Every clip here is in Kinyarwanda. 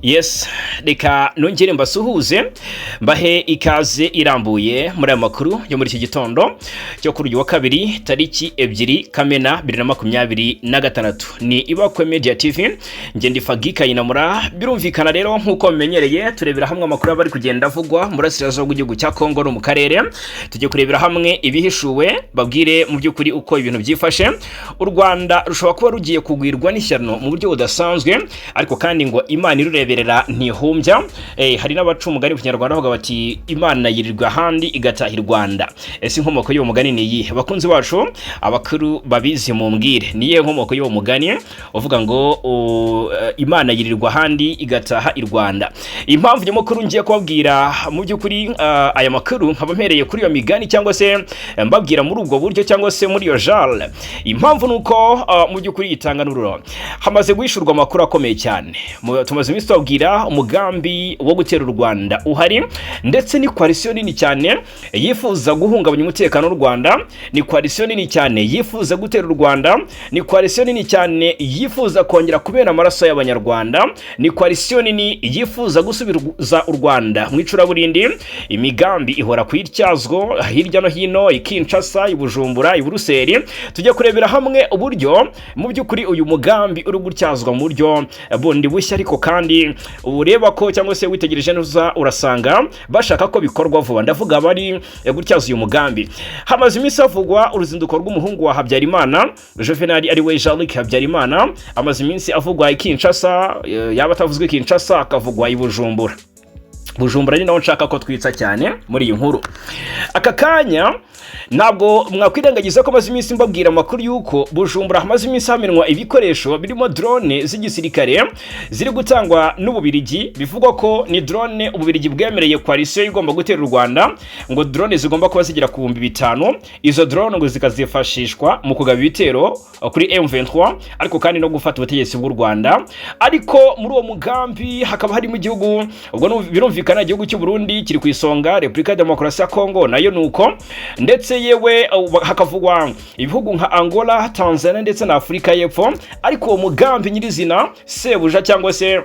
Yes, reka nongere mbasuhuze, mbahe ikaze irambuye muri aya makuru yo muri iki gitondo cyo kuri uyu wa kabiri, tariki 2 Kamena 2026. Ni Ibakwe Media TV, nge ndi Fagi Kayinamura. Birumvikana rero, nk'uko bimenyereye, turebera hamwe amakuru aba ari kugenda avugwa mu burasirazuba bw'igihugu cya Kongo no mu karere. Tujye kurebera hamwe ibihishuwe, babwire mu by'ukuri uko ibintu byifashe. U Rwanda rushobora kuba rugiye kugwirwa n'ishyano mu buryo budasanzwe, ariko kandi ngo Imana irureberera ntihumbya. Hari n'abaca umugani mu Kinyarwanda bavuga bati: "Imana yirirwa ahandi igataha i Rwanda." Ese inkomoko y'uwo mugani ni iyihe? Bakunzi bacu, abakuru babizi mumbwire, ni iyihe nkomoko y'uwo mugani uvuga ngo Imana yirirwa ahandi igataha i Rwanda? Impamvu nyamukuru ngiye kubabwira mu by'ukuri aya makuru, nkaba mpereye kuri iyo migani cyangwa se mbabwira muri ubwo buryo cyangwa se muri iyo genre, impamvu ni uko mu by'ukuri itanganururo hamaze guhishurwa amakuru akomeye cyane. Tumaze iminsi tubabwira umugambi wo gutera u Rwanda uhari, ndetse ni coalition nini cyane yifuza guhungabanya umutekano w'u Rwanda, ni coalition nini cyane yifuza gutera u Rwanda, ni coalition nini cyane yifuza kongera kumena amaraso y'Abanyarwanda, ni coalition nini yifuza gusubiza u Rwanda mu icuraburindi. Imigambi ihora ku ityazwo hirya no hino, i Kinshasa, i Bujumbura, i Buruseli. Tujya kurebera hamwe uburyo mu by'ukuri uyu mugambi uri gutyazwa mu buryo bundi bushya, ariko kandi ureba ko cyangwa se witegereje neza urasanga bashaka ko bikorwa vuba. Ndavuga bari gutyaza uyu mugambi. Hamaze iminsi havugwa uruzinduko rw'umuhungu wa Habyarimana Juvenal, ari we Jean Luc Habyarimana. Amaze iminsi avugwa i Kinshasa, yaba atavuzwe i Kinshasa akavugwa i Bujumbura. Bujumbura ni naho nshaka ko twitsa cyane muri iyi nkuru aka kanya. Ntabwo mwakwirengagiza ko maze iminsi mbabwira amakuru y'uko Bujumbura hamaze iminsi hamenwa ibikoresho birimo drone z'igisirikare ziri gutangwa n'Ububirigi. Bivugwa ko ni drone Ububirigi bwemereye coalition igomba gutera u Rwanda, ngo drone zigomba kuba zigera ku 5000. Izo drone ngo zikazifashishwa mu kugaba ibitero kuri M23, ariko kandi no gufata ubutegetsi bw'u Rwanda. Ariko muri uwo mugambi hakaba harimo igihugu, ubwo birumvikana igihugu cy'u Burundi kiri ku isonga, Repubulika ya Demokarasi ya Kongo nayo nuko, ndetse yewe hakavugwa ibihugu nka Angola, Tanzania ndetse na Afurika y'Epfo. Ariko uwo mugambi nyirizina, sebuja cyangwa se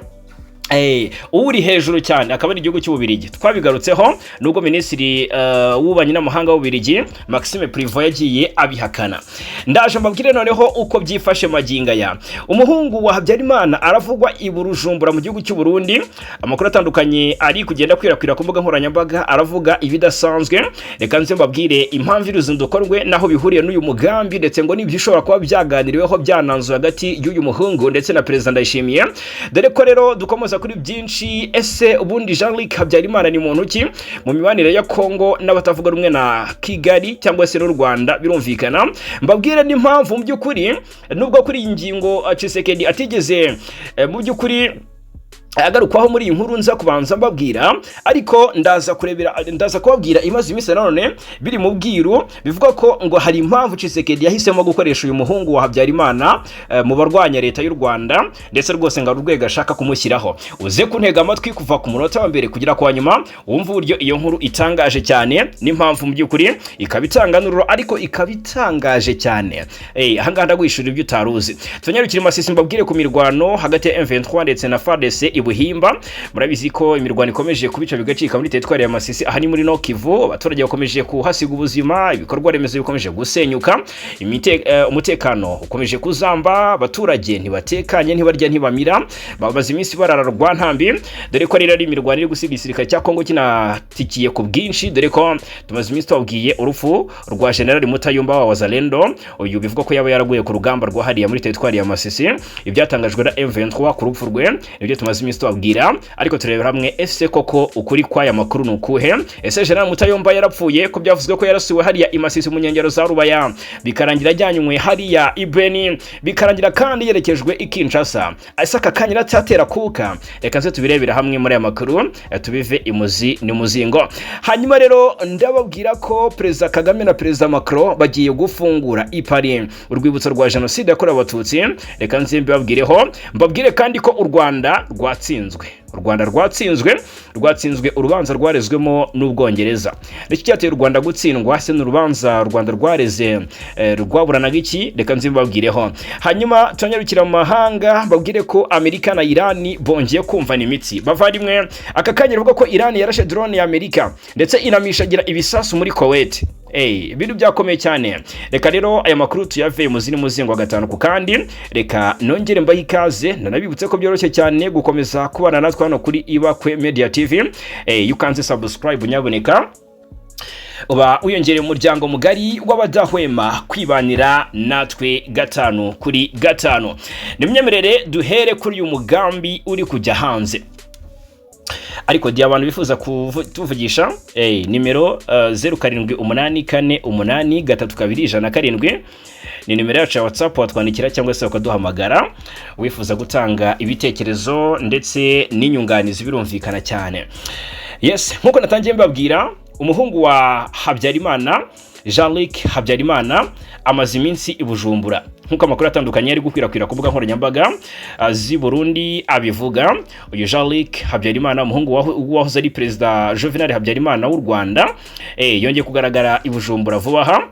uri hejuru cyane, akaba ari igihugu cy'Ububirigi. Twabigarutseho nubwo minisitiri w'ububanyi n'amahanga w'Ububirigi Maxime Prevot yagiye abihakana. Ndaje mbabwire noneho uko byifashe magingo aya. Umuhungu wa Habyarimana aravugwa i Bujumbura mu gihugu cy'u Burundi. Amakuru atandukanye ari kugenda kwirakwira ku mbuga nkoranyambaga aravuga ibidasanzwe. Reka nze mbabwire impamvu y'uruzinduko rwe naho bihuriye n'uyu mugambi, ndetse ngo n'ibyo ishobora kuba byaganiriweho, byananzuwe hagati y'uyu muhungu ndetse na Perezida Ndayishimiye, dore ko rero dukomeza kuri byinshi. Ese ubundi Jean Luc Habyarimana ni muntu ki mu mibanire ya Kongo n'abatavuga rumwe na Kigali cyangwa se n'u Rwanda? Birumvikana mbabwire n'impamvu mu by'ukuri, nubwo kuri iyi ngingo Tshisekedi atigeze mu by'ukuri agarukwaho muri iyi nkuru nza kubanza mbabwira, ariko ndaza kurebera, ndaza kubabwira imaze iminsi nanone biri mu bwiru, bivuga ko ngo hari impamvu Tshisekedi yahisemo gukoresha uyu muhungu wa Habyarimana mu barwanya leta y'u Rwanda, ndetse rwose ngo urwego ashaka kumushyiraho. Uze kuntega amatwi kuva ku munota wa mbere kugera kwa nyuma, wumve uburyo iyo nkuru itangaje cyane n'impamvu mu by'ukuri ikaba itanganururo, ariko ikaba itangaje cyane. Ahangaha ndaguhishurira ibyo utaruzi. Tunyarukire Masisi, mbabwire ku mirwano hagati ya M23 ndetse na FARDC i Buhimba. Murabizi ko imirwano ikomeje kubica bigacika muri teritwari ya Masisi, aha ni muri Nord Kivu. Abaturage bakomeje kuhasiga ubuzima, ibikorwa remezo bikomeje gusenyuka, umutekano ukomeje kuzamba, abaturage ntibatekanye, ntibarya, ntibamira, bamaze iminsi barara rwa ntambi, dore ko rero ari imirwano iri gusiga igisirikare cya Kongo kinatikiye ku bwinshi, dore ko tumaze iminsi tubabwiye urupfu rwa General Mutayumba wa Wazalendo. Uyu bivugwa ko yaba yaraguye ku rugamba rwa hariya muri teritwari ya Masisi. Ibyatangajwe na M23 ku rupfu rwe nibyo tumaze iminsi tubabwira, ariko turebera hamwe: ese koko ukuri kw'aya makuru ni ukuhe? Ese General Mutayomba yarapfuye, ko byavuzwe ko yarasiwe hariya i Masisi mu nkengero za Rubaya, bikarangira ajyanywe hariya i Beni, bikarangira kandi yerekejwe i Kinshasa? Ese aka kanya aracyatera kuka? Reka nze tubirebera hamwe muri aya makuru, tubive imuzi ni muzingo. Hanyuma rero ndababwira ko Perezida Kagame na Perezida Macron bagiye gufungura i Paris urwibutso rwa jenoside yakorewe Abatutsi. Reka nze mbibabwireho, mbabwire kandi ko u Rwanda rwateye Rwatsinzwe, u Rwanda rwatsinzwe, rwatsinzwe urubanza rwarezwemo n'Ubwongereza. Nicyo cyateye u Rwanda gutsindwa se? Ni urubanza u Rwanda rwareze, rwaburanaga iki? Reka nzi mbabwireho, hanyuma turanyarukira mu mahanga, babwire ko Amerika na Irani bongeye kumvana imitsi. Bavandimwe, aka kanya rivuga ko Irani yarashe drone ya Amerika ndetse inamishagira ibisasu muri Kuwait. Hey, ibintu byakomeye cyane. Reka rero aya makuru tuyave mu zindi muzingo wa gatanu ku kandi. Reka nongere mbahe ikaze, nanabibutse ko byoroshye cyane gukomeza kubana natwe hano kuri Ibakwe Media TV. Hey, iyo ukanze subscribe, nyaboneka uba wiyongereye umuryango mugari w'abadahwema kwibanira natwe gatanu kuri gatanu. Nimyemerere duhere kuri uyu mugambi uri kujya hanze, ariko diya abantu bifuza kutuvugisha, nimero 0784832107 ni nimero yacu ya WhatsApp. Watwandikira cyangwa se bakaduhamagara wifuza gutanga ibitekerezo ndetse n'inyunganizi, birumvikana cyane. Yes, nkuko natangiye mbabwira, umuhungu wa Habyarimana, Jean-Luc Habyarimana, amaze iminsi i Bujumbura, nk'uko amakuru atandukanye ari gukwirakwira ku mbuga nkoranyambaga z'i Burundi abivuga. Uyu Jean-Luc Habyarimana, umuhungu wahoze ari Perezida Juvenal Habyarimana w'u Rwanda, yongeye kugaragara i Bujumbura vuba aha.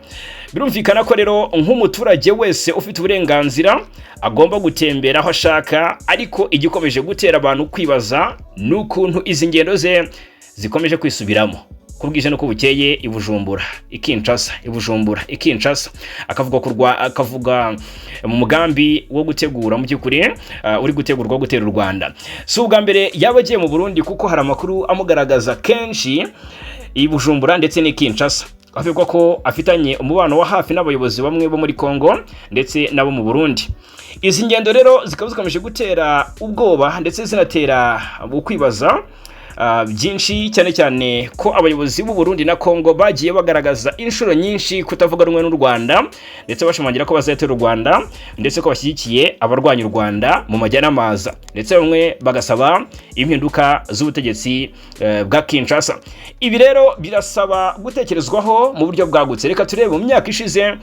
Birumvikana ko rero nk'umuturage wese ufite uburenganzira agomba gutembera aho ashaka, ariko igikomeje gutera abantu kwibaza ni ukuntu izi ngendo ze zikomeje kwisubiramo ko bwije nuko bukeye, i Bujumbura, i Kinshasa, i Bujumbura, i Kinshasa, akavuga kurwa, akavuga mu mugambi wo gutegura, mu by'ukuri uri gutegurwa wo gutera u Rwanda. Si ubwa mbere yaba agiye mu Burundi, kuko hari amakuru amugaragaza kenshi i Bujumbura ndetse n'i Kinshasa. Avuga ko afitanye umubano wa hafi n'abayobozi bamwe bo muri Congo ndetse n'abo mu Burundi. Izi ngendo rero zikaba zikomeje gutera ubwoba ndetse zinatera ukwibaza byinshi, cyane cyane ko abayobozi b'u Burundi na Congo bagiye bagaragaza inshuro nyinshi kutavuga rumwe n'u Rwanda, ndetse bashimangira ko bazatera u Rwanda, ndetse ko bashyigikiye abarwanya u Rwanda mu majya n'amaza, ndetse bamwe bagasaba impinduka z'ubutegetsi bwa Kinshasa. Ibi rero birasaba gutekerezwaho mu buryo bwagutse. Reka turebe. Mu myaka ishize,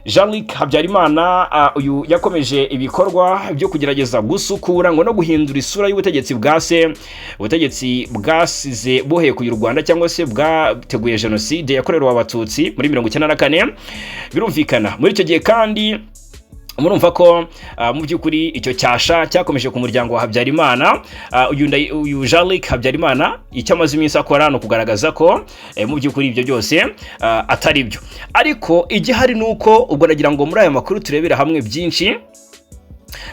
Jean-Luc Habyarimana uyu yakomeje ibikorwa byo kugerageza gusukura ngo no guhindura isura y'ubutegetsi bwa se, ubutegetsi bwasize buhekuye u Rwanda cyangwa se bwateguye jenoside yakorewe Abatutsi muri 94. Birumvikana muri icyo gihe kandi murumva ko mu by'ukuri icyo cyasha cyakomeje ku muryango wa Habyarimana. Uyu Jean-Luc Habyarimana icyo amaze iminsi akora ni ukugaragaza ko mu by'ukuri ibyo byose atari byo, ariko igihari ni uko ubwo nagira ngo muri aya makuru turebera hamwe byinshi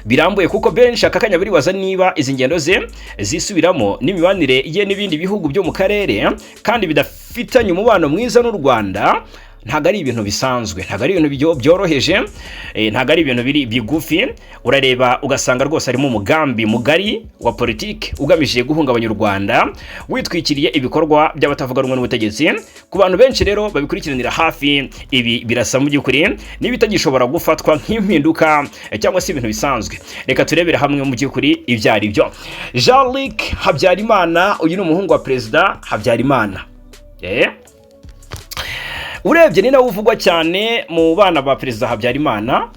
birambuye, kuko benshi aka kanya baribaza niba izi ngendo ze zisubiramo n'imibanire ye n'ibindi bihugu byo mu karere kandi bidafitanye umubano mwiza n'u Rwanda. Ntabwo ari ibintu bisanzwe, ntabwo ari ibintu byoroheje, ntabwo ari ibintu biri bigufi. Urareba ugasanga rwose harimo umugambi mugari wa politiki ugamije guhungabanya u Rwanda witwikiriye ibikorwa by'abatavuga rumwe n'ubutegetsi. Ku bantu benshi rero babikurikiranira hafi, ibi birasa mu by'ukuri niba itagishobora gufatwa nk'impinduka cyangwa se ibintu bisanzwe. Reka turebere hamwe mu by'ukuri ibyo ari byo. Jean-Luc Habyarimana uyu ni umuhungu wa Perezida Habyarimana. Urebye ni nawe uvugwa cyane mu bana ba Perezida Habyarimana.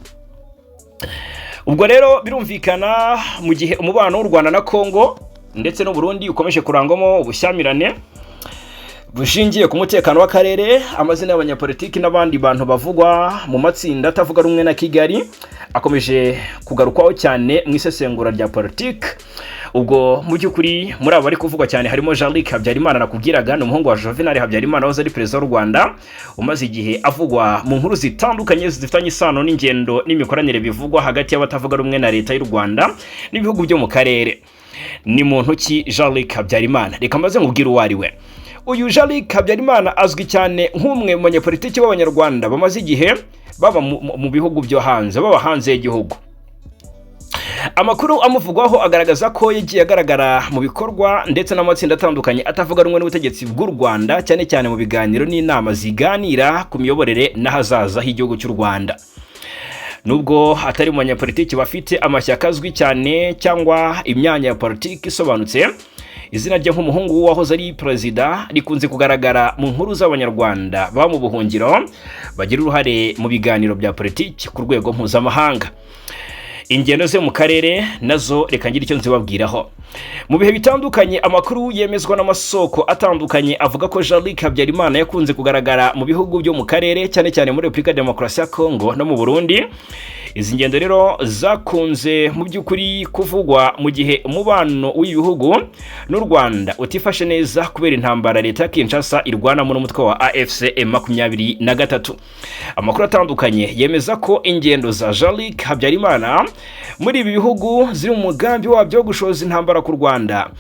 Ubwo rero birumvikana, mu gihe umubano w'u Rwanda na Congo ndetse n'u Burundi ukomeje kurangwamo ubushyamirane bushingiye ku mutekano w'akarere, amazina y'abanyapolitiki n'abandi bantu bavugwa mu matsinda atavuga rumwe na Kigali akomeje kugarukwaho cyane mu isesengura rya politiki. Ubwo mu by'ukuri muri abo bari kuvugwa cyane harimo Jean-Luc Habyarimana nakubwiraga, ni umuhungu wa Juvenal Habyarimana wahoze ari perezida w'u Rwanda, umaze igihe avugwa mu nkuru zitandukanye zifitanye isano n'ingendo n'imikoranire bivugwa hagati y'abatavuga rumwe na leta y'u Rwanda n'ibihugu byo mu karere. Ni muntu ki Jean-Luc Habyarimana? Reka maze nkubwire uwo ari we. Uyu Jean-Luc Habyarimana azwi cyane nk'umwe mu banyapolitiki b'Abanyarwanda bamaze igihe baba mu bihugu byo hanze, baba hanze y'igihugu. Amakuru amuvugwaho agaragaza ko yagiye agaragara mu bikorwa ndetse n'amatsinda atandukanye atavuga rumwe n'ubutegetsi bw'u Rwanda, cyane cyane mu biganiro n'inama ziganira ku miyoborere n'ahazaza h'igihugu cy'u Rwanda. Nubwo atari mu banyapolitiki bafite amashyaka azwi cyane cyangwa imyanya ya politiki isobanutse, izina rye nk'umuhungu w'uwahoze ari perezida rikunze kugaragara mu nkuru z'Abanyarwanda baba mu buhungiro bagira uruhare mu biganiro bya politiki ku rwego mpuzamahanga. Ingendo ze mu karere nazo reka ngire icyo nzibabwiraho. Mu bihe bitandukanye, amakuru yemezwa n'amasoko atandukanye avuga ko Jean-Luc Habyarimana yakunze kugaragara mu bihugu byo mu karere, cyane cyane muri Repubulika ya Demokarasi ya Kongo no mu Burundi. Izi ngendo rero zakunze mu by'ukuri kuvugwa mu gihe umubano w'ibihugu n'u Rwanda utifashe neza kubera intambara leta ya Kinshasa irwanamo n'umutwe wa AFC M23. Amakuru atandukanye yemeza ko ingendo za Jean-Luc Habyarimana muri ibi bihugu ziri mu mugambi wabyo wo gushoza intambara ku Rwanda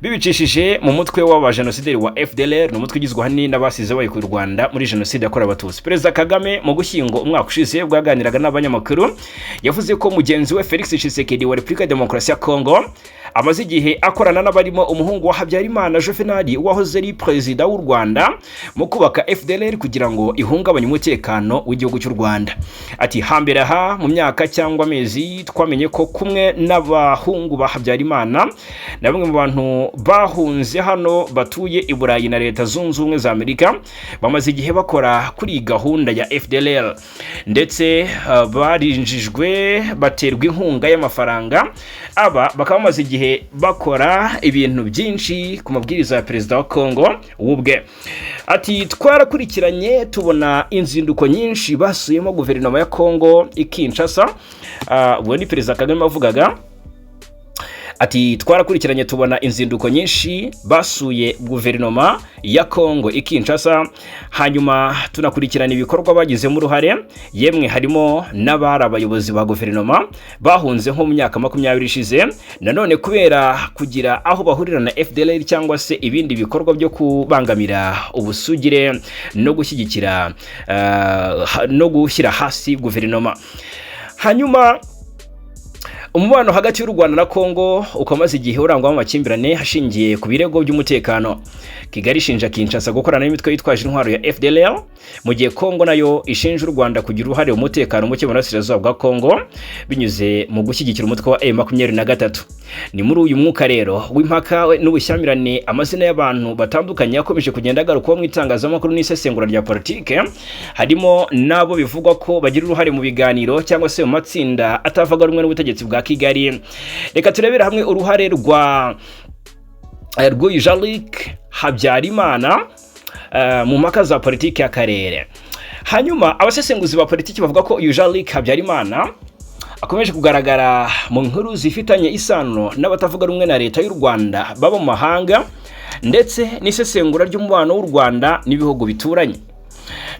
bibicishije mu mutwe w'abajenosideri wa FDLR. Ni umutwe ugizwe ahanini n'abasize bayoboye u Rwanda muri jenoside yakorewe Abatutsi. Perezida Kagame mu Gushyingo umwaka ushize, ubwo yaganiraga n'abanyamakuru, yavuze ko mugenzi we Felix Tshisekedi wa Repubulika ya Demokarasi ya Kongo amaze igihe akorana n'abarimo umuhungu wa Habyarimana Juvenal wahoze ari perezida w'u Rwanda mu kubaka FDLR kugira ngo ihungabanye umutekano w'igihugu cy'u Rwanda. Ati: "Hambere aha mu myaka cyangwa amezi twamenye ko kumwe n'abahungu ba Habyarimana na bamwe mu bantu bahunze hano batuye i Burayi na Leta Zunze Ubumwe za Amerika bamaze igihe bakora kuri iyi gahunda ya FDLR, ndetse barinjijwe baterwa inkunga y'amafaranga. Aba bakaba bamaze igihe bakora ibintu byinshi ku mabwiriza ya perezida wa Kongo ubwe." Ati: "Twarakurikiranye tubona inzinduko nyinshi basuyemo guverinoma ya Kongo i Kinshasa." Ubwo ni Perezida Kagame avugaga. Ati: "Twarakurikiranye tubona inzinduko nyinshi basuye guverinoma ya Kongo i Kinshasa, hanyuma tunakurikirana ibikorwa bagizemo uruhare, yemwe harimo n'abari abayobozi ba guverinoma bahunze nko mu myaka 20 ishize, nanone kubera kugira aho bahurira na FDLR cyangwa se ibindi bikorwa byo kubangamira ubusugire no gushyigikira no gushyira hasi guverinoma." Hanyuma umubano hagati y'u Rwanda na Kongo ukaba igihe urangwamo amakimbirane hashingiye ku birego by'umutekano. Kigali ishinja Kinshasa gukorana n'imitwe yitwaje intwaro ya FDLR, mu gihe Kongo nayo ishinja u Rwanda kugira uruhare mu mutekano muke mu burasirazuba bwa Kongo binyuze mu gushyigikira umutwe wa M23. Ni muri uyu mwuka rero w'impaka n'ubushyamirane amazina y'abantu batandukanye yakomeje kugenda agarukwaho mu itangazamakuru n'isesengura rya politike, harimo n'abo bivugwa ko bagira uruhare mu biganiro cyangwa se mu matsinda atavuga rumwe n'ubutegetsi bwa Kigali. Reka turebere hamwe uruhare rwa rw'uyu Jean-Luc Habyarimana mu mpaka za politiki y'akarere. Hanyuma abasesenguzi ba politiki bavuga ko uyu Jean-Luc Habyarimana akomeje kugaragara mu nkuru zifitanye isano n'abatavuga rumwe na leta y'u Rwanda baba mu mahanga, ndetse n'isesengura ry'umubano w'u Rwanda n'ibihugu bituranye.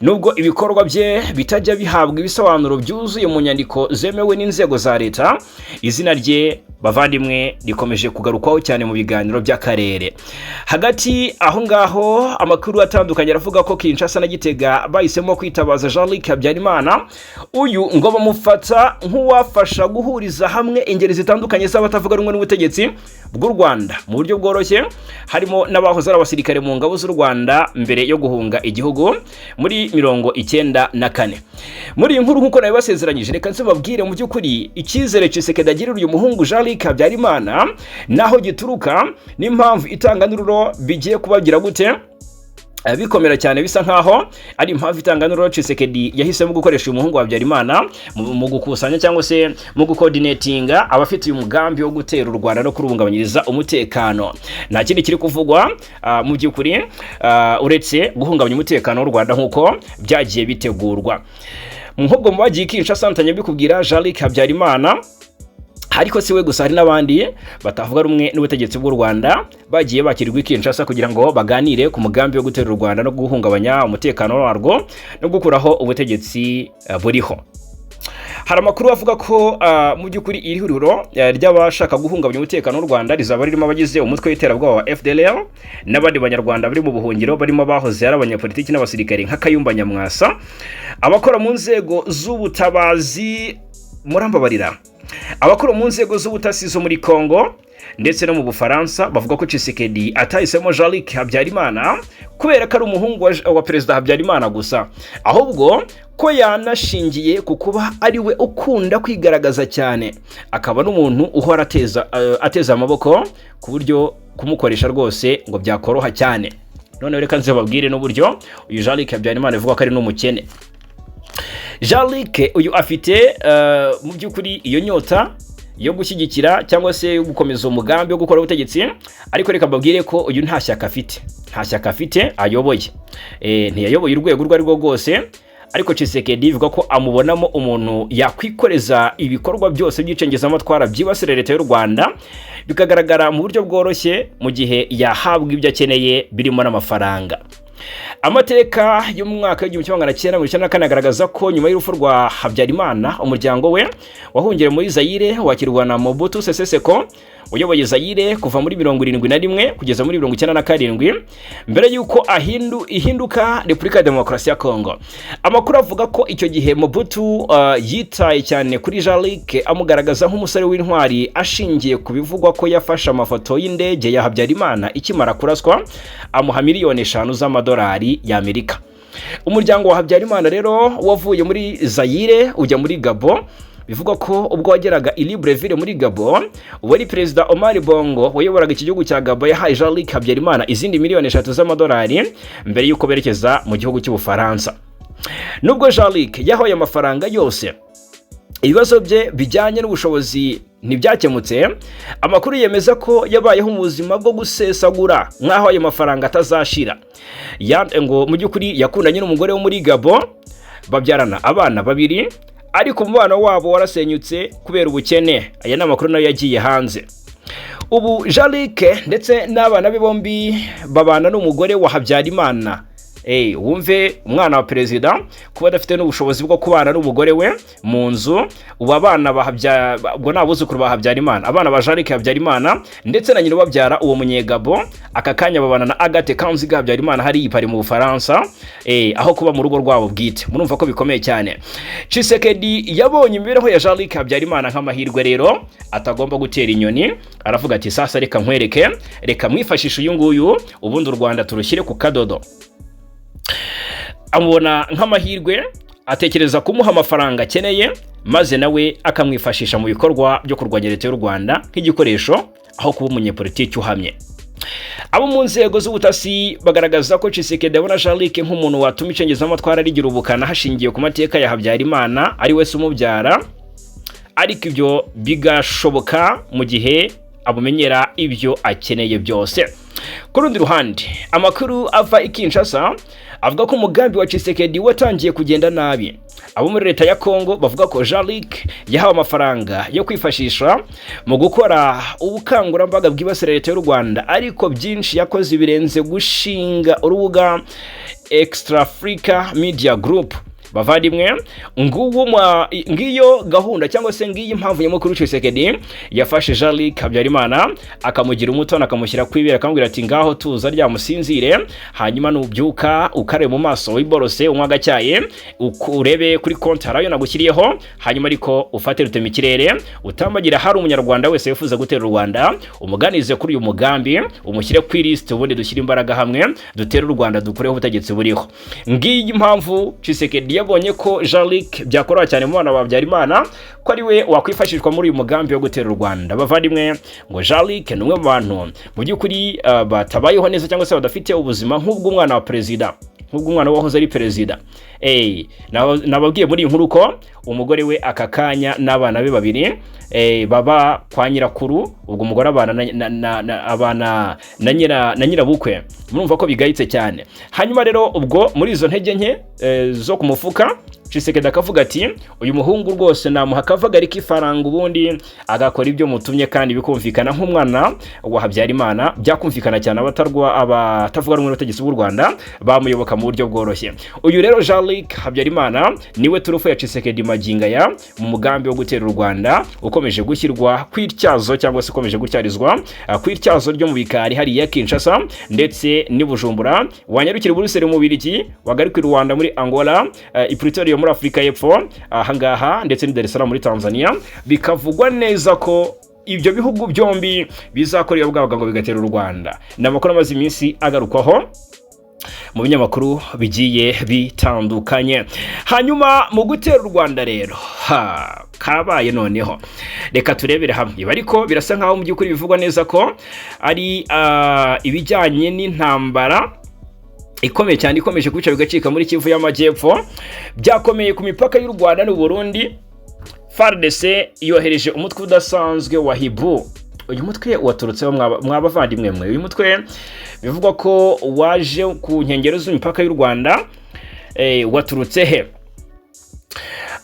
Nubwo ibikorwa bye bitajya bihabwa ibisobanuro byuzuye mu nyandiko zemewe n'inzego za leta, izina rye, bavandimwe, rikomeje kugarukwaho cyane mu biganiro by'akarere. Hagati aho ngaho, amakuru atandukanye aravuga ko Kinshasa na Gitega bahisemo kwitabaza Jean-Luc Habyarimana. Uyu ngo bamufata nk'uwafasha guhuriza hamwe ingeri zitandukanye z'abatavuga rumwe n'ubutegetsi bw'u Rwanda mu buryo bworoshye, harimo n'abahoze ari abasirikare mu ngabo z'u Rwanda mbere yo guhunga igihugu muri 94. Muri iyi nkuru, nk'uko nabibasezeranyije, reka nzibabwire mu by'ukuri icyizere Tshisekedi agirira uyu muhungu Jean-Luc Habyarimana naho gituruka, n'impamvu itanganururo bigiye kubagira gute bikomera cyane, bisa nkaho ari impamvu itanganururo Tshisekedi yahisemo gukoresha uyu muhungu wa Habyarimana mu gukusanya cyangwa se mu gucoordinatinga abafite uyu mugambi wo gutera u Rwanda no kuruhungabanyiriza umutekano. Nta kindi kiri kuvugwa mu by'ukuri uretse guhungabanya umutekano w'u Rwanda nk'uko byagiye bitegurwa. Nk'ubwo mu bagiye Kinshasa ntanye bikubwira Jean-Luc Habyarimana, ariko si we gusa, hari n'abandi batavuga rumwe n'ubutegetsi bw'u Rwanda bagiye bakirwa i Kinshasa kugira ngo baganire ku mugambi wo gutera u Rwanda no guhungabanya umutekano warwo no gukuraho ubutegetsi buriho. Hari amakuru avuga ko mu by'ukuri iri huriro ry'abashaka guhungabanya umutekano w'u Rwanda rizaba ririmo abagize umutwe w'iterabwoba wa FDLR n'abandi banyarwanda bari mu buhungiro, barimo abahoze ari abanyapolitiki n'abasirikare nka Kayumba Nyamwasa, abakora mu nzego z'ubutabazi, murambabarira, abakora mu nzego z'ubutasi zo muri Congo ndetse no mu Bufaransa. Bavuga ko Tshisekedi atahisemo Jean-Luc Habyarimana kubera ko ari umuhungu wa Perezida Habyarimana gusa, ahubwo ko yanashingiye ku kuba ari we ukunda kwigaragaza cyane, akaba n'umuntu uhora ateza amaboko, ku buryo kumukoresha rwose ngo byakoroha cyane. Noneho reka nze babwire n'uburyo uyu Jean-Luc Habyarimana avuga ko ari n'umukene. Jean-Luc uyu afite mu by'ukuri iyo nyota yo gushyigikira cyangwa se yo gukomeza umugambi wo gukora ubutegetsi, ariko reka mbabwire ko uyu nta shyaka afite, nta shyaka afite ayoboye. Ntiyayoboye urwego urwo ari rwo rwose, ariko Tshisekedi bivuga ko amubonamo umuntu yakwikoreza ibikorwa byose by'icengezamatwara byibasira leta y'u Rwanda, bikagaragara mu buryo bworoshye mu gihe yahabwa ibyo akeneye birimo n'amafaranga. Amateka y'umwaka w'1994 agaragaza ko nyuma y'urupfu rwa Habyarimana, umuryango we wahungiye muri Zaire, wakirwa na Mobutu Sese Seko uyoboye Zaire kuva muri 71 kugeza muri 97, mbere y'uko ihinduka Repubulika ya Demokarasi ya Kongo. Amakuru avuga ko icyo gihe Mobutu yitaye cyane kuri Jean-Luc, amugaragaza nk'umusore w'intwari, ashingiye ku bivugwa ko yafashe amafoto y'indege ya Habyarimana ikimara kuraswa, amuha miliyoni 5 z'amadolari y'Amerika. Umuryango wa Habyarimana rero wavuye muri Zaire ujya muri Gabon. Bivugwa ko ubwo wageraga i Libreville muri Gabon, uwari Perezida Omar Bongo wayoboraga iki gihugu cya Gabon yahaye Jean-Luc Habyarimana izindi miliyoni 3 z'amadolari mbere y'uko berekeza mu gihugu cy'Ubufaransa. Nubwo Jean-Luc yahaye amafaranga yose, ibibazo bye bijyanye n'ubushobozi ntibyakemutse. Amakuru yemeza ko yabayeho mu buzima bwo gusesagura nk'aho ayo mafaranga atazashira. Ngo mu by'ukuri yakundanye n'umugore wo muri Gabon, babyarana abana babiri, ariko umubano wabo warasenyutse kubera ubukene. Aya ni amakuru nayo yagiye hanze. Ubu Jean-Luc ndetse n'abana be bombi babana n'umugore wa Habyarimana. Wumve umwana wa perezida kuba adafite n'ubushobozi bwo kubana n'umugore we mu nzu. Ubu abana ba ubwo ni abuzukuru ba Habyarimana, abana ba Jean-Luc Habyarimana ndetse na nyina ubabyara, uwo munyegabo, aka kanya babana na Agathe Kanziga Habyarimana hari i Paris mu Bufaransa, aho kuba mu rugo rwabo bwite. Murumva ko bikomeye cyane. Tshisekedi yabonye imibereho ya Jean-Luc Habyarimana nk'amahirwe rero atagomba gutera inyoni. Aravuga ati: "Sasa reka nkwereke, reka mwifashishe uyu nguyu, ubundi u Rwanda turushyire ku kadodo." Amubona nk'amahirwe, atekereza kumuha amafaranga akeneye, maze nawe akamwifashisha mu bikorwa byo kurwanya leta y'u Rwanda nk'igikoresho aho kuba umunyepolitiki uhamye. Abo mu nzego z'ubutasi bagaragaza ko Tshisekedi abona Jean-Luc nk'umuntu watuma icengezamatwara rigira ubukana, hashingiwe ku mateka ya Habyarimana ari we se umubyara, ariko ibyo bigashoboka mu gihe amumenyera ibyo akeneye byose. Ku rundi ruhande, amakuru ava i Kinshasa avuga ko umugambi wa Tshisekedi watangiye kugenda nabi. Abo muri leta ya Congo bavuga ko Jean-Luc yahawe amafaranga yo kwifashisha mu gukora ubukangurambaga bwibasira leta y'u Rwanda, ariko byinshi yakoze birenze gushinga urubuga Extra Africa Media Group. Bavandimwe, nguwo ngiyo gahunda cyangwa se ngiyi impamvu nyamukuru Tshisekedi yafashe Jean-Luc Habyarimana, akamugira umutoni, akamushyira ku ibere, akamubwira ati: "Ngaho tuza ryamusinzire, hanyuma nubyuka ukare mu maso, wiborose, unywa agacyayi, urebe kuri konti hari ayo nagushyiriyeho, hanyuma ariko ufate rutema ikirere utambagira hari umunyarwanda wese wifuza gutera u Rwanda, umuganize kuri uyu mugambi, umushyire ku ilisiti, ubundi dushyire imbaraga hamwe dutere u Rwanda, dukureho ubutegetsi buriho." Ngiyi impamvu Tshisekedi yabonye ko Jean-Luc byakoroha cyane mu bana ba Habyarimana ko ari we wakwifashishwa muri uyu mugambi wo gutera u Rwanda. Bavandimwe, ngo Jean-Luc ni umwe mu bantu mu by'ukuri batabayeho neza cyangwa se badafite ubuzima nk'ubw'umwana wa perezida, nk'ubw'umwana wahoze ari perezida. Nababwiye muri iyi nkuru ko umugore we aka kanya n'abana be babiri baba kwa nyirakuru. Ubwo umugore abana abana na nyirabukwe. Murumva ko bigayitse cyane. Hanyuma rero ubwo muri izo ntege nke zo ku mufuka, Tshisekedi akavuga ati: "Uyu muhungu rwose namuha akavagari k'ifaranga, ubundi agakora ibyo mutumye kandi bikumvikana nk'umwana wa Habyarimana, byakumvikana cyane, abatarwa abatavuga rumwe n'ubutegetsi bw'u Rwanda bamuyoboka mu buryo bworoshye." Uyu rero Jean-Luc Habyarimana niwe turufu ya Tshisekedi magingo aya mu mugambi wo gutera u Rwanda ukomeje gushyirwa ku ityazo cyangwa se ukomeje gutyarizwa ku ityazo ryo mu bikari hariya Kinshasa ndetse n'i Bujumbura, wanyarukira i Buruseli mu Bubiligi, wagaruka i Rwanda muri Angola, i Pretoria muri Afurika y'Epfo ahangaha, ndetse n'i Dar es Salaam muri Tanzania. Bikavugwa neza ko ibyo bihugu byombi bizakora iyo bwabaga ngo bigatera u Rwanda. Ni amakuru amaze iminsi agarukwaho mu binyamakuru bigiye bitandukanye. Hanyuma mu gutera u Rwanda rero ha kabaye noneho, reka turebere hamwe ibi, ariko birasa nkaho mu by'ukuri bivugwa neza ko ari ibijyanye n'intambara. ikomeye cyane ikomeje kubica bigacika muri Kivu y'Amajyepfo. Byakomeye ku mipaka y'u Rwanda n'u Burundi. FARDC yohereje umutwe udasanzwe wa Hiboux. Uyu mutwe waturutseho, mwabavandimwe mwe? Uyu mutwe bivugwa ko waje ku nkengero z'imipaka y'u Rwanda, waturutse he?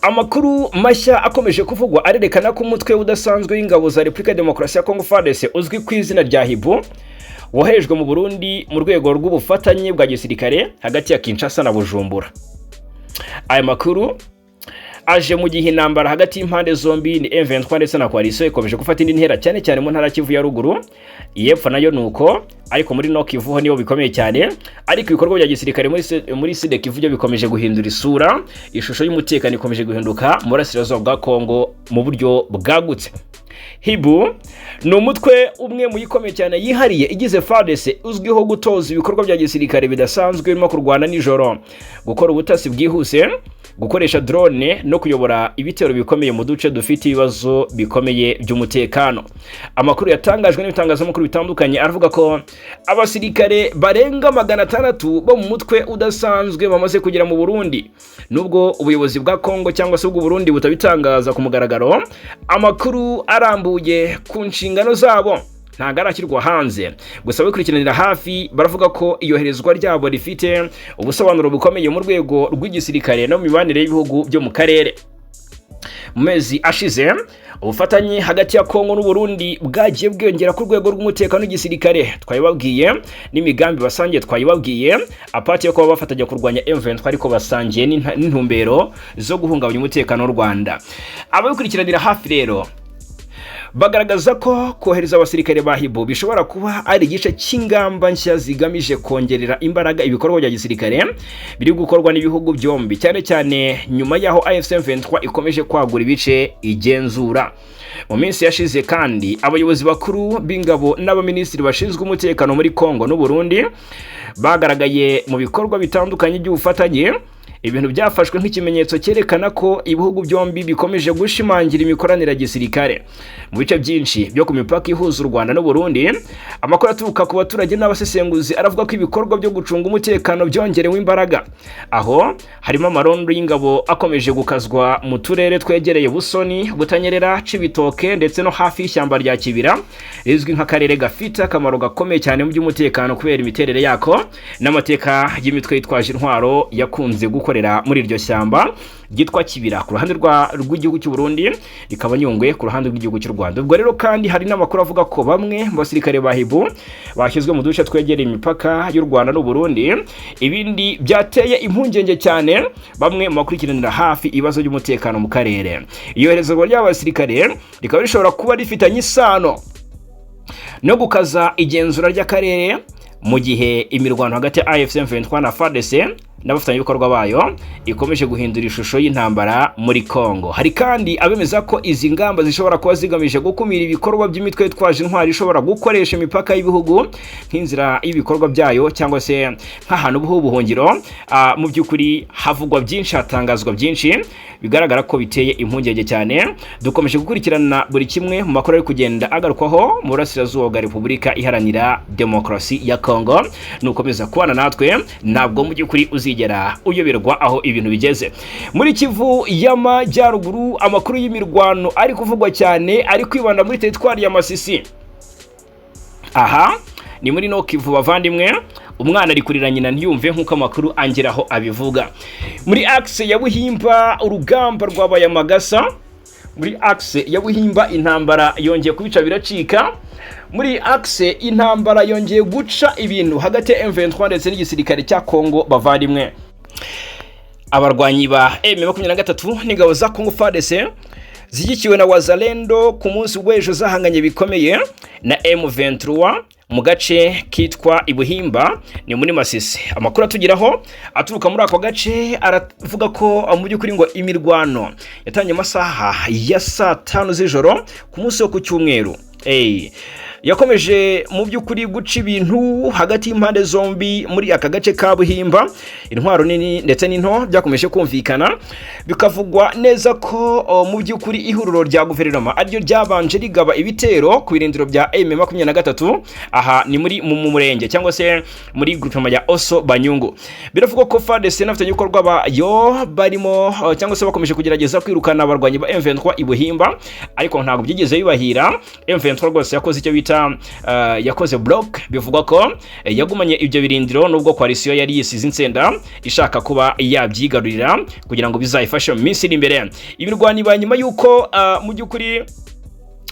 Amakuru mashya akomeje kuvugwa arerekana ko umutwe udasanzwe w'ingabo za Repubulika ya Demokarasi ya Kongo, FARDC, uzwi ku izina rya Hiboux, woherejwe mu Burundi mu rwego rw'ubufatanye bwa gisirikare hagati ya Kinshasa na Bujumbura. Aya makuru aje mu gihe intambara hagati y'impande zombi, ni M23 ndetse na coalition, ikomeje gufata indi ntera, cyane cyane mu ntara ya Kivu ya ruguru. Iyepfo nayo nuko, ariko muri Nord Kivu ho niho bikomeye cyane. Ariko ibikorwa bya gisirikare muri Sud Kivu byo bikomeje guhindura isura. Ishusho y'umutekano ikomeje guhinduka mu burasirazuba bwa Kongo mu buryo bwagutse. Hiboux ni umutwe umwe mu yikomeye cyane yihariye igize FARDC, uzwiho gutoza ibikorwa bya gisirikare bidasanzwe birimo kurwana nijoro, gukora ubutasi bwihuse, gukoresha drone no kuyobora ibitero bikomeye mu duce dufite ibibazo bikomeye by'umutekano. Amakuru yatangajwe n'ibitangazamakuru bitandukanye aravuga ko abasirikare barenga 600 bo mu mutwe udasanzwe bamaze kugera mu Burundi. Nubwo ubuyobozi bwa Kongo cyangwa se ubw'u Burundi butabitangaza ku mugaragaro, amakuru arambuye ku nshingano zabo ntabwo arashyirwa hanze. Gusa ababikurikiranira hafi baravuga ko iyoherezwa ryabo rifite ubusobanuro bukomeye mu rwego rw'igisirikare no mu mibanire y'ibihugu byo mu karere. Mu mezi ashize, ubufatanye hagati ya Kongo n'u Burundi bwagiye bwiyongera ku rwego rw'umutekano w'igisirikare, twabibabwiye, n'imigambi basangiye twayibabwiye, à part yo kuba bafatanya kurwanya M23, ariko basangiye n'intumbero zo guhungabanya umutekano w'u Rwanda. Ababikurikiranira hafi rero bagaragaza ko kohereza abasirikare ba Hiboux bishobora kuba ari igice cy'ingamba nshya zigamije kongerera imbaraga ibikorwa bya gisirikare biri gukorwa n'ibihugu byombi, cyane cyane nyuma y'aho AFC M23 ikomeje kwagura ibice igenzura. Mu minsi yashize kandi, abayobozi bakuru b'ingabo n'abaminisitiri bashinzwe umutekano muri Kongo n'u Burundi bagaragaye mu bikorwa bitandukanye by'ubufatanye, ibintu byafashwe nk'ikimenyetso cyerekana ko ibihugu byombi bikomeje gushimangira imikoranire ya gisirikare mu bice byinshi byo ku mipaka ihuza u Rwanda n'u Burundi. Amakuru aturuka ku baturage n'abasesenguzi aravuga ko ibikorwa byo gucunga umutekano byongerewe imbaraga, aho harimo amarondo y'ingabo akomeje gukazwa mu turere twegereye Busoni, Butanyerera, Cibitoke ndetse no hafi y'ishyamba rya Kibira, rizwi nk'akarere gafite akamaro gakomeye cyane mu by'umutekano kubera imiterere yako n'amateka y'imitwe yitwaje intwaro yakunze gukorera muri iryo shyamba ryitwa Kibira ku ruhande rw'igihugu cy'u Burundi, rikaba Nyungwe ku ruhande rw'igihugu cy'u Rwanda. Ubwo rero kandi hari n'amakuru avuga ko bamwe mu basirikare ba Hiboux bashyizwe mu duce twegereye imipaka y'u Rwanda n'u Burundi, ibindi byateye impungenge cyane bamwe mu bakurikiranira hafi ibibazo by'umutekano mu karere. Iyoherezwa ry'aba basirikare rikaba rishobora kuba rifitanye isano no gukaza igenzura ry'akarere mu gihe imirwano hagati ya AFC M23 na FARDC n'abafatanyabikorwa bayo ikomeje guhindura ishusho y'intambara muri Congo. Hari kandi abemeza ko izi ngamba zishobora kuba zigamije gukumira ibikorwa by'imitwe yitwaje intwari ishobora gukoresha imipaka y'ibihugu nk'inzira y'ibikorwa byayo cyangwa se nk'ahantu h'ubuhungiro. Mu by'ukuri havugwa byinshi, hatangazwa byinshi bigaragara ko biteye impungenge cyane. Dukomeje gukurikirana buri kimwe mu makuru ari kugenda agarukwaho mu burasirazuba bwa Repubulika Iharanira Demokarasi ya Congo. Nukomeza kubana natwe, ntabwo mu by'ukuri uzigera uyoberwa aho ibintu bigeze. Muri Kivu y'Amajyaruguru, amakuru y'imirwano ari kuvugwa cyane ari kwibanda muri teritwari ya Masisi. Aha ni muri Nord Kivu, bavandimwe. Umwana ari kurira nyina ntiyumve, nk'uko amakuru angeraho abivuga. Muri axe ya Buhimba urugamba rwabaye amagasa. Muri axe ya Buhimba intambara yongeye kubica biracika. Muri axe intambara yongeye guca ibintu hagati ya M23 ndetse n'igisirikare cya Congo. Bavandimwe, abarwanyi ba M23 n'ingabo za Congo FARDC zishyigikiwe na Wazalendo ku munsi w'ejo zahanganye bikomeye na M23 mu gace kitwa Ibuhimba, ni muri Masisi. Amakuru atugeraho aturuka muri ako gace aravuga ko mu by'ukuri ngo imirwano yatangiye amasaha ya saa 5 z'ijoro ku munsi wo ku cyumweru. Yakomeje mu by'ukuri guca ibintu hagati y'impande zombi muri aka gace ka Buhimba. Intwaro nini ndetse n'into byakomeje kumvikana, bikavugwa neza ko mu by'ukuri ihuriro rya guverinoma ariryo ryabanje rigaba ibitero ku birindiro bya M23. Aha ni muri mu murenge cyangwa se muri groupement ya Osso Banyungu. Biravugwa ko FARDC n'abafatanyabikorwa bayo barimo cyangwa se bakomeje kugerageza kwirukana abarwanyi ba M23 i Buhimba, ariko ntabwo byigeze bibahira. M23 rwose yakoze icyo bita yakoze block. Bivugwa ko yagumanye ibyo birindiro nubwo coalition yari yisize insenda ishaka kuba yabyigarurira kugira ngo bizayifashe mu minsi iri imbere. Imirwano ibaye nyuma y'uko mu by'ukuri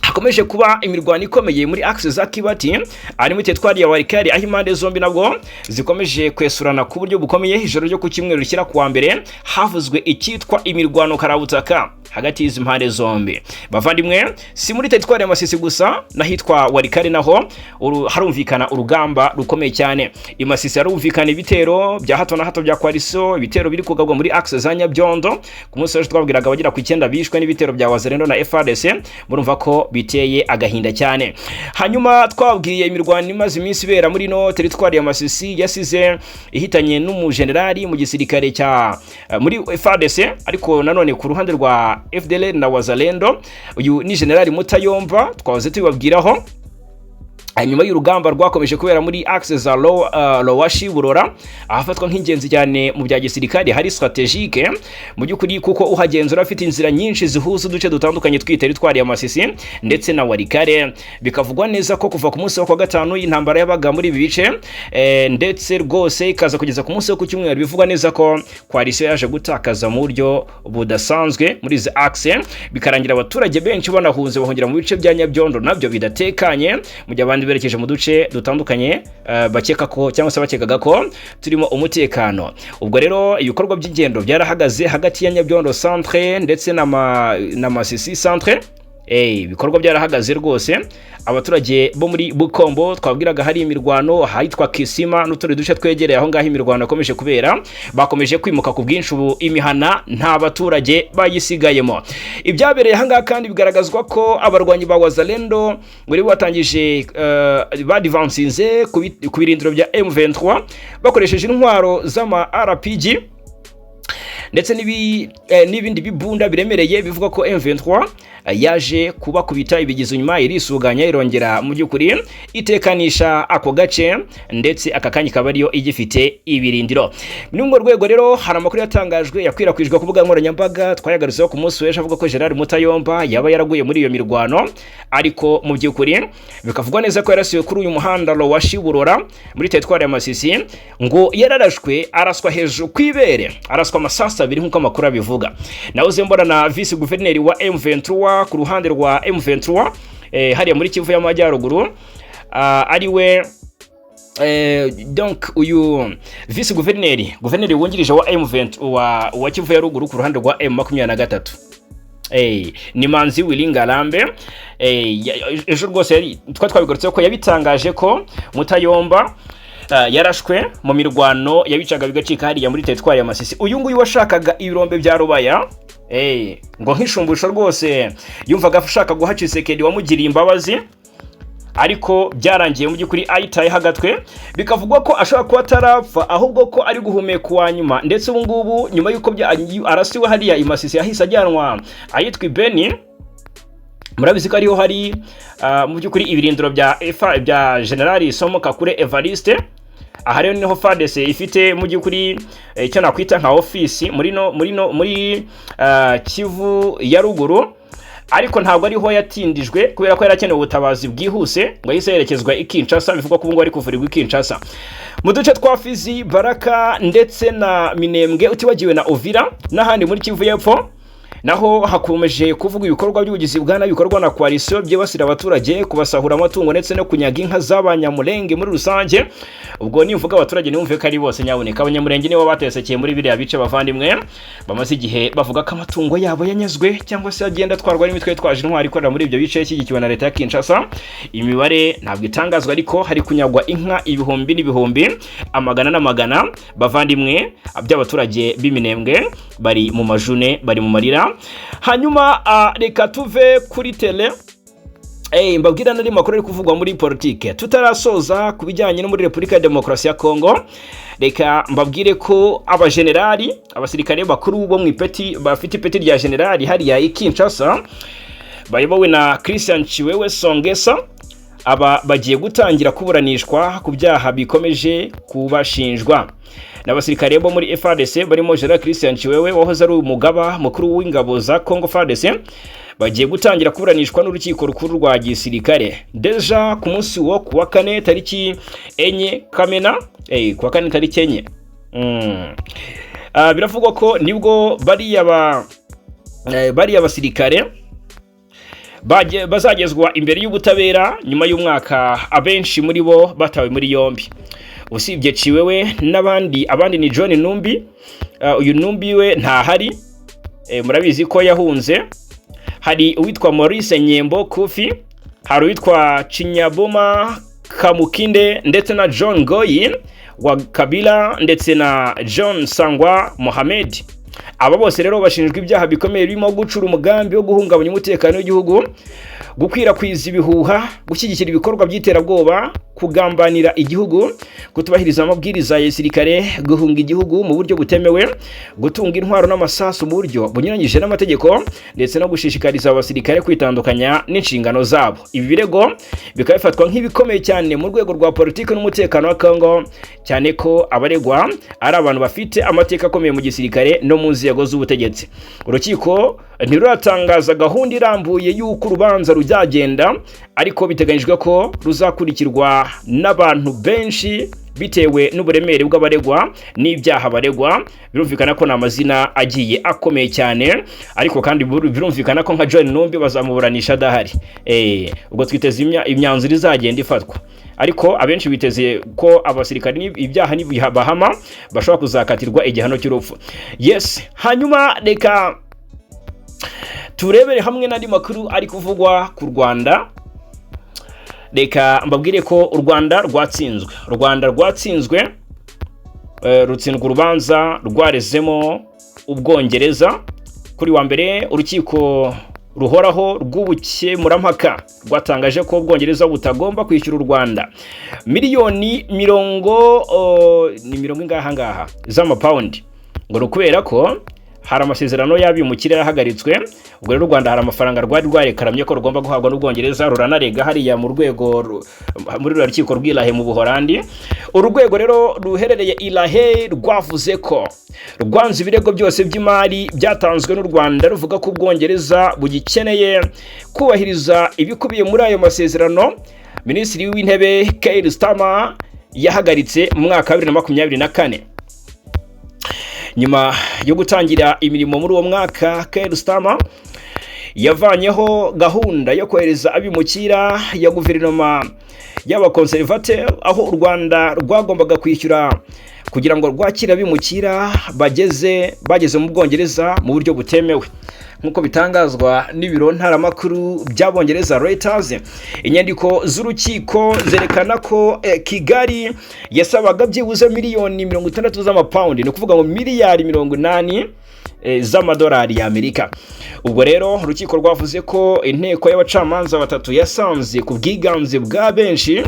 hakomeje kuba imirwano ikomeye muri axe za Kibati, ari muri teritwari ya Walikale, aho impande zombi nabwo zikomeje kwesurana ku buryo bukomeye. Ijoro ryo ku cyumweru rishyira kuwa mbere havuzwe icyitwa imirwano karabutaka hagati y'izi mpande zombi. Bavandimwe, si muri teritwari ya Masisi gusa, n'ahitwa Walikale naho harumvikana urugamba rukomeye cyane. I Masisi harumvikana ibitero bya hato na hato bya coalition, ibitero biri kugabwa muri axe za Nyabyondo. Ku munsi w'ejo twabwiraga abagera ku 9 bishwe n'ibitero bya Wazalendo na FARDC. Murumva ko biteye agahinda cyane. Hanyuma twabwiye imirwano imaze iminsi ibera muri no teritwari ya Masisi, yasize ihitanye n'umujenerali mu gisirikare cya muri FARDC, ariko nanone ku ruhande rwa FDLR na Wazalendo. Uyu ni Generali Mutayomba, twahoze tubibabwiraho. Nyuma y'urugamba rwakomeje kubera muri axe za Lowashi Burora, ahafatwa nk'ingenzi cyane mu bya gisirikare, hari stratégique mu by'ukuri, kuko uhagenzura afite inzira nyinshi zihuza uduce dutandukanye tw'iyi teritwari ya Masisi ndetse na Walikale. Bikavugwa neza ko kuva ku munsi wo kwa gatanu intambara yabaga muri ibi bice, ndetse rwose ikaza kugeza ku munsi wo ku cyumweru. Bivugwa neza ko coalition yaje gutakaza mu buryo budasanzwe muri izi axe, bikarangira abaturage benshi banahunze, bahungira mu bice bya Nyabyondo nabyo bidatekanye, mu gihe abandi berekeje mu duce dutandukanye bakeka ko cyangwa se bakekaga ko turimo umutekano. Ubwo rero ibikorwa by'ingendo byarahagaze hagati ya Nyabyondo centre ndetse na Masisi centre. Ibikorwa byarahagaze rwose. Abaturage bo muri Bukombo twabwiraga hari imirwano, ahitwa Kisima n'utundi duce twegereye aho ngaho imirwano yakomeje kubera, bakomeje kwimuka ku bwinshi. Ubu imihana nta baturage bayisigayemo. Ibyabereye aha ngaha kandi bigaragazwa ko abarwanyi ba Wazalendo bari batangije badivansinze ku birindiro bya M23 bakoresheje intwaro z'ama RPG ndetse n'ibindi bibunda biremereye. Bivuga ko M23 yaje kubakubita ibigize inyuma, irisuganya, irongera mu by'ukuri itekanisha ako gace, ndetse aka kanya ikaba ariyo igifite ibirindiro. Muri urwo rwego rero hari amakuru yatangajwe, yakwirakwijwe ku mbuga nkoranyambaga, twayagarutseho ku munsi w'ejo, avuga ko Gerard Mutayomba yaba yaraguye muri iyo mirwano, ariko mu by'ukuri bikavugwa neza ko yarasiwe kuri uyu muhanda Lowashi Burora muri teritwari ya Masisi. Ngo yararashwe, araswa hejuru ku ibere, araswa amasasu 2 nk'uko amakuru abivuga. Nahoze mbona na vice guverineri wa M23 ku ruhande rwa M23 hariya muri Kivu y'Amajyaruguru, ariwe donc uyu vice guverineri, guverineri wungirije wa M20 wa Kivu ya ruguru ku ruhande rwa M23, ni Manzi Wilingarambe. Ejo rwose twabigarutseho ko yabitangaje ko Mutayomba yarashwe mu mirwano yabicaga bigacika hariya muri teritwari ya Masisi. Uyu nguyu washakaga ibirombe bya Rubaya, ngo nk'ishumbusho rwose yumvaga ashaka guha Tshisekedi wamugiriye imbabazi, ariko byarangiye mu by'ukuri ayitayeho agatwe. Bikavugwa ko ashobora kuba atarapfa, ahubwo ko ari guhumeka uwa nyuma. Ndetse ubu ngubu nyuma y'uko arasiwe hariya i Masisi, yahise ajyanwa ahitwa i Beni. Murabizi ko ariho hari mu by'ukuri ibirindiro bya Efa bya General Somo Kakule Evariste. Aha rero niho FARDC ifite mu by'ukuri icyo nakwita nka ofisi muri Kivu ya ruguru, ariko ntabwo ariho yatindijwe kubera ko yari akeneye ubutabazi bwihuse, ngo yahise yerekezwa i Kinshasa. Bivugwa ko ubu ngubu ari kuvurirwa i Kinshasa. Mu duce twa Fizi, Baraka ndetse na Minembwe, utibagiwe na Uvira n'ahandi muri Kivu y'Epfo, naho hakomeje kuvuga ibikorwa by'ubugizi bwa nabi bikorwa na coalition byibasira abaturage, kubasahura amatungo ndetse no kunyaga inka z'Abanyamulenge muri rusange. Ubwo nimvuga abaturage nimumve ko ari bose nyaboneka. Abanyamulenge nibo batesekeye muri biriya bice. Bavandimwe, bamaze igihe bavuga ko amatungo yabo yanyazwe cyangwa se agenda atwarwa n'imitwe yitwaje intwari ikorera muri ibyo bice ishyigikiwe na leta ya Kinshasa. Imibare ntabwo itangazwa, ariko hari kunyagwa inka ibihumbi n'ibihumbi, amagana n'amagana. Bavandimwe, by'abaturage b'Iminembwe bari mu majune, bari mu marira. Hanyuma reka tuve kuri tele. Mbabwira n'andi makuru ari kuvugwa muri politike tutarasoza ku bijyanye no muri Repubulika ya Demokarasi ya Kongo. Reka mbabwire ko abajenerali, abasirikare bakuru bo mu ipeti, bafite ipeti rya generali hariya i Kinshasa, bayobowe na Christian Chiwewe Songesa, aba bagiye gutangira kuburanishwa ku byaha bikomeje kubashinjwa n'abasirikare bo muri FARDC barimo General Christian Chiwewe wahoze ari umugaba mukuru w'ingabo za Congo FARDC. Bagiye gutangira kuburanishwa n'urukiko rukuru rwa gisirikare déjà ku munsi wo kuwa kane tariki 4 Kamena, kuwa kane tariki 4. Biravugwa ko nibwo bariya basirikare bazagezwa imbere y'ubutabera nyuma y'umwaka abenshi muri bo batawe muri yombi. Usibye Ciwewe n'abandi, abandi ni John Numbi. Uyu Numbi we ntahari, murabizi ko yahunze. Hari uwitwa Maurice Nyembo Kufi, hari uwitwa Chinyaboma Kamukinde, ndetse na John Goyi wa Kabila, ndetse na John Sangwa Mohamed. Aba bose rero bashinjwa ibyaha bikomeye birimo gucura umugambi wo guhungabanya umutekano w'igihugu, gukwirakwiza ibihuha, gushyigikira ibikorwa by'iterabwoba, kugambanira igihugu, kutubahiriza amabwiriza ya gisirikare, guhunga igihugu mu buryo butemewe, gutunga intwaro n'amasasu mu buryo bunyuranyije n'amategeko, ndetse no gushishikariza abasirikare kwitandukanya n'inshingano zabo. Ibi birego bikaba bifatwa nk'ibikomeye cyane mu rwego rwa politiki n'umutekano wa Congo, cyane ko abaregwa ari abantu bafite amateka akomeye mu gisirikare no mu nzego z'ubutegetsi. Urukiko ntiruratangaza gahunda irambuye y'uko urubanza ruzagenda, ariko biteganyijwe ko ruzakurikirwa n'abantu benshi bitewe n'uburemere bw'abaregwa n'ibyaha baregwa. Birumvikana ko ni amazina agiye akomeye cyane, ariko kandi birumvikana ko nka John Numbi bazamuburanisha adahari. Ubwo twiteze imyanzuro izagenda ifatwa, ariko abenshi biteze ko abasirikari ibyaha nibahama bashobora kuzakatirwa igihano cy'urupfu. Yes, hanyuma reka turebere hamwe n'andi makuru ari kuvugwa ku Rwanda. Reka mbabwire ko u Rwanda rwatsinzwe. U Rwanda rwatsinzwe, rutsindwa urubanza rwarezemo Ubwongereza. Kuri wa mbere, urukiko ruhoraho rw'ubukemurampaka rwatangaje ko Ubwongereza butagomba kwishyura u Rwanda miliyoni mirongo ni mirongo ingaha ngaha z'amapawundi, ngo ni ukubera ko hari amasezerano y'abimukira yahagaritswe. Ubwo rero u Rwanda hari amafaranga rwari rwarekaramye ko rugomba guhabwa n'Ubwongereza, ruranarega hariya mu rwego muri ruriya rukiko rw'i La Haye mu Buholandi. Uru rwego rero ruherereye i La Haye rwavuze ko rwanze ibirego byose by'imari byatanzwe n'u Rwanda, ruvuga ko Ubwongereza bugikeneye kubahiriza ibikubiye muri ayo masezerano Minisitiri w'Intebe Keir Starmer yahagaritse mu mwaka wa 2024. Nyuma yo gutangira imirimo muri uwo mwaka, Keir Starmer yavanyeho gahunda yo kohereza abimukira ya guverinoma y'abakonservateur, aho u Rwanda rwagombaga kwishyura kugira ngo rwakire abimukira bageze mu Bwongereza mu buryo butemewe, nk'uko bitangazwa n'ibiro ntaramakuru by'Abongereza Reuters. Inyandiko z'urukiko zerekana ko Kigali yasabaga byibuze miliyoni 60 z'amapawundi, ni ukuvuga ngo miliyari 80 z'amadolari y'Amerika. Ubwo rero urukiko rwavuze ko inteko y'abacamanza batatu yasanze ku bwiganze bwa benshi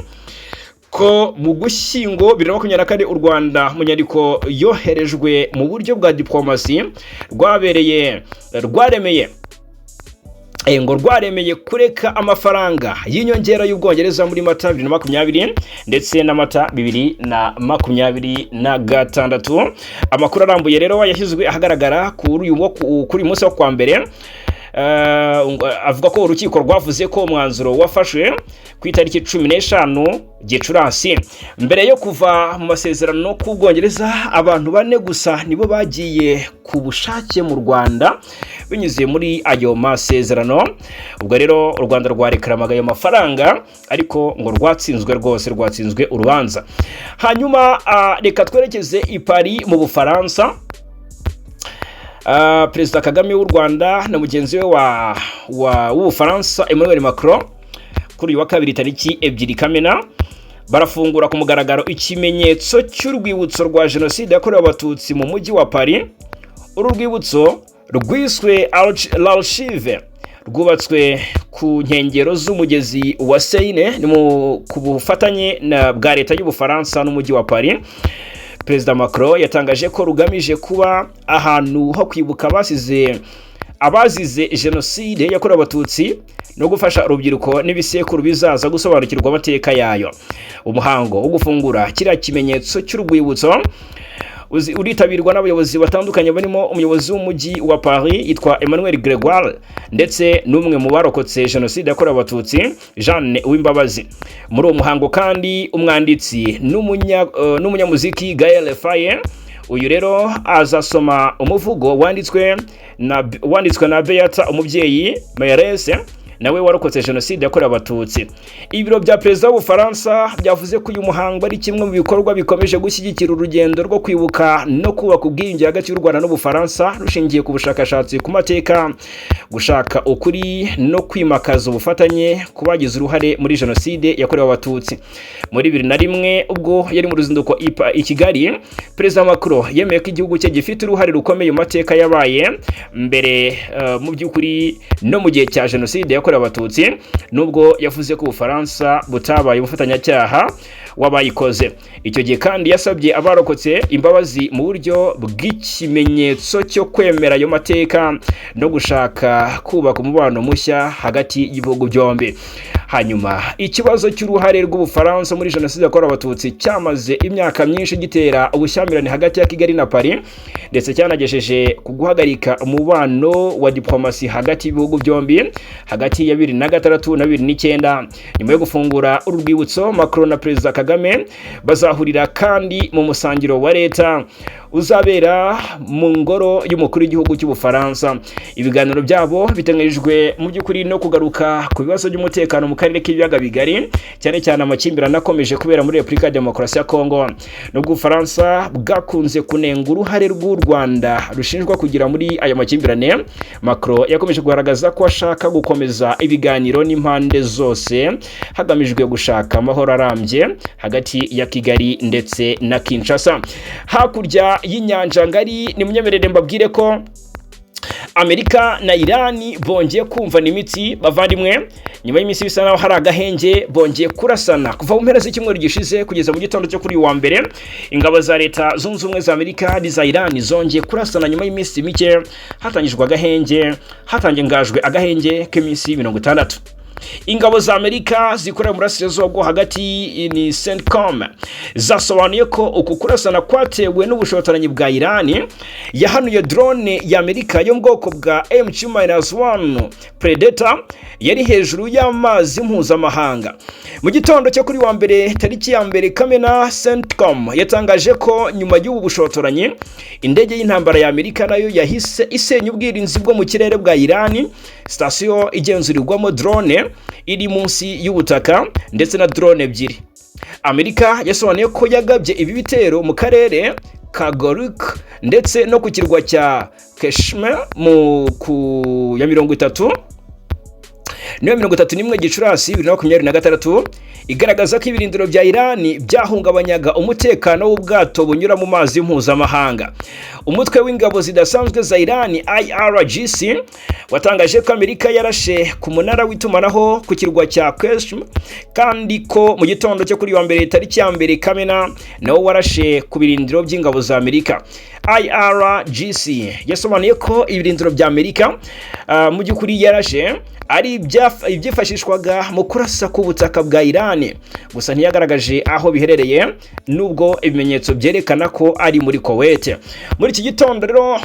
ko mu Gushyingo 2024 u Rwanda, mu nyandiko yoherejwe mu buryo bwa diplomasi, rwabereye rwaremeye ngo rwaremeye kureka amafaranga y'inyongera y'Ubwongereza muri Mata 2020 ndetse na Mata 2026. Amakuru arambuye rero yashyizwe ahagaragara kuri uyu munsi wo kwa mbere avuga ko urukiko rwavuze ko umwanzuro wafashwe ku itariki 15 Gicurasi. Mbere yo kuva mu masezerano k'Ubwongereza, abantu bane gusa nibo bagiye ku bushake mu Rwanda binyuze muri ayo masezerano. Ubwo rero u Rwanda rwarekaramaga ayo mafaranga, ariko ngo rwatsinzwe rwose, rwatsinzwe urubanza. Hanyuma reka twerekeze i Paris mu Bufaransa. Perezida Kagame w'u Rwanda na mugenzi we w'Ubufaransa Emmanuel Macron, kuri uyu wa kabiri tariki 2 Kamena, barafungura ku mugaragaro ikimenyetso cy'urwibutso rwa Jenoside yakorewe Abatutsi mu mujyi wa Paris. Uru rwibutso rwiswe L'Archive. Rwubatswe ku nkengero z'umugezi wa Seine, ni ku bufatanye bwa leta y'Ubufaransa n'umujyi wa Paris. Perezida Macron yatangaje ko rugamije kuba ahantu ho kwibuka abazize Jenoside yakorewe Abatutsi no gufasha urubyiruko n'ibisekuru bizaza gusobanukirwa amateka yayo. Umuhango wo gufungura kiriya kimenyetso cy'urwibutso uritabirwa n'abayobozi batandukanye, barimo umuyobozi w'umujyi wa Paris yitwa Emmanuel Gregoire, ndetse n'umwe mu barokotse Jenoside yakorewe Abatutsi, Jeanne Uwimbabazi. Muri uwo muhango kandi, umwanditsi n'umunyamuziki Gaël Faye, uyu rero azasoma umuvugo wanditswe na Beata Umubyeyi Mairesse, nawe warokotse Jenoside yakorewe Abatutsi. Ibiro bya perezida w'Ubufaransa byavuze ko uyu muhango ari kimwe mu bikorwa bikomeje gushyigikira urugendo rwo kwibuka no kubaka ubwiyunge hagati y'u Rwanda n'Ubufaransa, rushingiye ku bushakashatsi ku mateka, gushaka ukuri no kwimakaza ubufatanye ku bagize uruhare muri Jenoside yakorewe Abatutsi. Muri 2001, ubwo yari mu ruzinduko i Kigali, Perezida Macron yemeye ko igihugu cye gifite uruhare rukomeye mu mateka yabaye mbere, mu by'ukuri no mu gihe cya Jenoside yakorewe Abatutsi, nubwo yavuze ko Ubufaransa butabaye ubufatanyacyaha w'abayikoze. Icyo gihe kandi yasabye abarokotse imbabazi mu buryo bw'ikimenyetso cyo kwemera ayo mateka no gushaka kubaka umubano mushya hagati y'ibihugu byombi. Hanyuma ikibazo cy'uruhare rw'Ubufaransa muri Jenoside yakorewe Abatutsi cyamaze imyaka myinshi gitera ubushyamirane hagati ya Kigali na Paris, ndetse cyanagejeje ku guhagarika umubano wa diplomasi hagati y'ibihugu byombi hagati ya 2006 na 2009. Nyuma yo gufungura uru rwibutso, Macron na Perezida Kagame bazahurira kandi mu musangiro wa leta uzabera mu ngoro y'umukuru w'igihugu cy'Ubufaransa. Ibiganiro byabo biteganyijwe mu by'ukuri no kugaruka ku bibazo by'umutekano mu karere k'Ibiyaga Bigari, cyane cyane amakimbirane akomeje kubera muri Repubulika ya Demokarasi ya Kongo. Nubwo Ubufaransa bwakunze kunenga uruhare rw'u Rwanda rushinjwa kugira muri aya makimbirane, Macron yakomeje kugaragaza ko ashaka gukomeza ibiganiro n'impande zose hagamijwe gushaka amahoro arambye hagati ya Kigali ndetse na Kinshasa. Hakurya y'inyanja ngari, ni munyemerere mbabwire ko Amerika na Irani bongeye kumvana imitsi. Bavandimwe, nyuma y'iminsi bisa naho hari agahenge, bongeye kurasana. Kuva mu mpera z'icyumweru gishize kugeza mu gitondo cyo kuri uyu wa mbere, ingabo za Leta Zunze Ubumwe za Amerika n'iza Irani zongeye kurasana nyuma y'iminsi mike hatangijwe agahenge, hatangajwe agahenge k'iminsi 60. Ingabo za Amerika zikorera mu burasirazuba bwo hagati, ni CENTCOM, zasobanuye ko uku kurasana kwatewe n'ubushotoranyi bwa Irani yahanuye drone ya Amerika yo mu bwoko bwa MQ-1 Predator yari hejuru y'amazi mpuzamahanga. Mu gitondo cyo kuri wa mbere, tariki ya 1 Kamena, CENTCOM yatangaje ko nyuma y'ubu bushotoranyi, indege y'intambara ya Amerika nayo yahise isenya ubwirinzi bwo mu kirere bwa Irani, sitasiyo igenzurirwamo drone iri munsi y'ubutaka, ndetse na drone ebyiri. Amerika yasobanuye ko yagabye ibi bitero mu karere ka Goruk ndetse no ku kirwa cya Qeshm mu ku ya 30 niyo 31 Gicurasi 2026, igaragaza ko ibirindiro bya Irani byahungabanyaga umutekano w'ubwato bunyura mu mazi mpuzamahanga. Umutwe w'ingabo zidasanzwe za Irani, IRGC, watangaje ko Amerika yarashe ku munara w'itumanaho ku kirwa cya Qeshm, kandi ko mu gitondo cyo kuri wa mbere, tariki ya 1 Kamena, nawo warashe ku birindiro by'ingabo za Amerika. IRGC yasobanuye ko ibirindiro bya Amerika mu by'ukuri yarashe ari ibyifashishwaga mu kurasa ku butaka bwa Irani, gusa ntiyagaragaje aho biherereye, nubwo ibimenyetso byerekana ko ari muri Kuwait. Muri iki gitondo rero,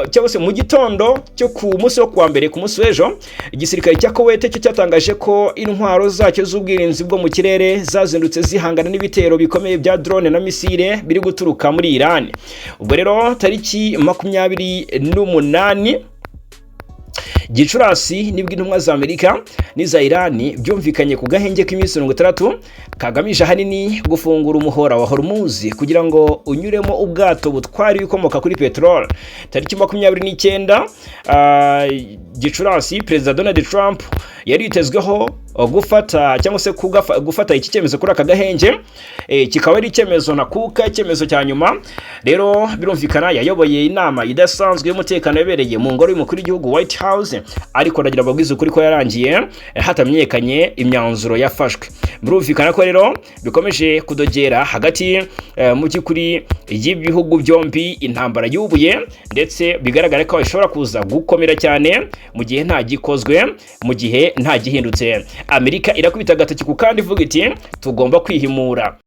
cyangwa se mu gitondo cyo ku munsi wo kuwa mbere, ku munsi w'ejo, igisirikare cya Kuwait cyo cyatangaje ko intwaro zacyo z'ubwirinzi bwo mu kirere zazindutse zihangana n'ibitero bikomeye bya drone na misile biri guturuka muri Irani. Ubwo rero tariki 28 Gicurasi nibwo intumwa za Amerika n'iza Irani byumvikanye ku gahenge k'iminsi 60 kagamije ahanini gufungura umuhora wa Hormuz kugira ngo unyuremo ubwato butwara ibikomoka kuri peteroli. Tariki 29 Gicurasi, Perezida Donald Trump yari yitezweho gufata cyangwa se gufata iki cyemezo kuri aka gahenge, kikaba ari icyemezo ntakuka, icyemezo cya nyuma. Rero birumvikana yayoboye inama idasanzwe y'umutekano yabereye mu ngoro y'umukuru w'igihugu, White House, ariko ndagira ababwiza ukuri ko yarangiye hatamenyekanye imyanzuro yafashwe. Birumvikana ko rero bikomeje kudogera hagati mu by'ukuri y'ibihugu byombi, intambara yubuye, ndetse bigaragara ko ishobora kuza gukomera cyane mu gihe nta gikozwe, mu gihe nta gihindutse. Amerika irakubita agatoki ku kandi ivuga iti: "Tugomba kwihimura."